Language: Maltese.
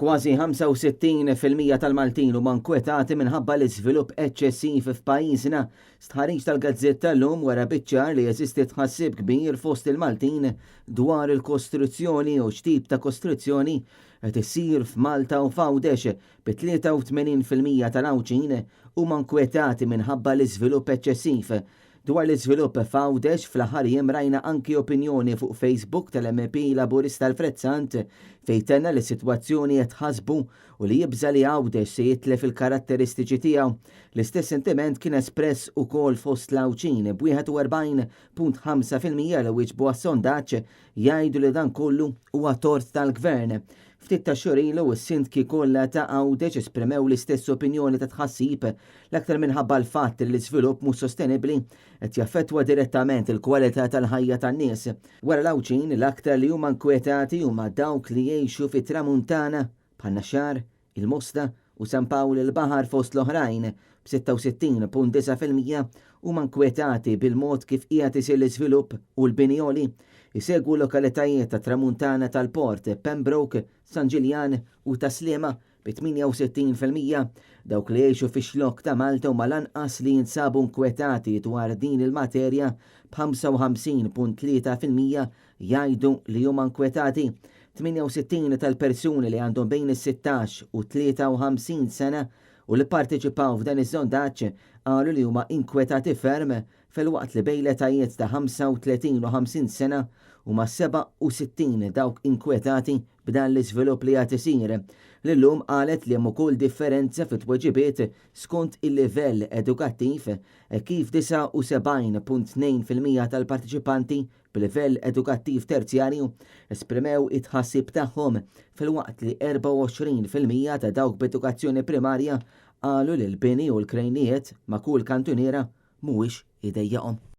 Kważi 65% tal-Maltin huma nkwetati minħabba l-iżvilupp eċċessiv f'pajjiżna. Stħarriġ tal-gazzetta llum wera biċ-ċar li jeżisti tħassib kbir fost il-Maltin dwar il-kostruzzjoni u x'tip ta' kostruzzjoni qed issir f'Malta u f'Għawdex, bi 83% tal-Għawdxin huma nkwetati minħabba l-iżvilupp eċċessiv. Dwar l-iżvilupp f'Għawdex, fl-aħħar jiem rajna anki opinjoni fuq Facebook tal-MEP Laburista Alfred Sant fejn tenna li s-sitwazzjoni qed tħassbu u li jibża' li Għawdex se jitlef il-karatteristiċi tiegħu. L-istess sentiment kien espress ukoll fost l-Għawdxin, b'41.5% li wieġbu għas-sondaġġ jgħidu li dan kollu huwa tort tal-Gvern. Ftit tax-xhur ilu, is-sindki kollha ta' Għawdex esprimew l-istess opinjoni ta' tħassib, l-aktar minħabba l-fatt li l-iżvilupp mhux sostenibbli qed jaffettwa direttament il-kwalità tal-ħajja tan-nies. Wara l-Għawdxin, l-aktar li huma nkwetati huma dawk li jgħixu fit-Tramuntana, bħan-Naxxar, il-Mosta u San Pawl il-Baħar fost l-oħrajn, b'66.9% huma nkwetati bil-mod kif qiegħed isir l-iżvilupp u l-bini għoli. Isegwu l-lokalitajiet tat-Tramuntana tal-Port, Pembroke, San Ġiljan u Tas-Sliema bi 68%. Dawk li jgħixu fix-Xlokk ta' Malta huma l-anqas li jinsabu nkwetati dwar din il-materja b'55.3% jgħidu li huma nkwetati. 68 tal-persuni li għandhom bejn is-16 u 53 sena u li pparteċipaw f'dan iż-żondaġġ qalu li huma inkwetati ferm filwaqt li bejn l-etajiet ta' 35 u 50 sena huma 67 dawk inkwetati b'dan l-iżvilupp li qed isir. L-Illum qalet li hemm ukoll differenza fit-tweġibiet skont il-livell edukattiv hekk kif 79.2% tal-parteċipanti b'livell edukattiv terzjarju esprimew it-tħassib tagħhom filwaqt li 24% ta' dawk b'edukazzjoni primarja qalu li l-bini u l-krejnijiet ma' kull kantuniera mhuwiex idejjaqhom.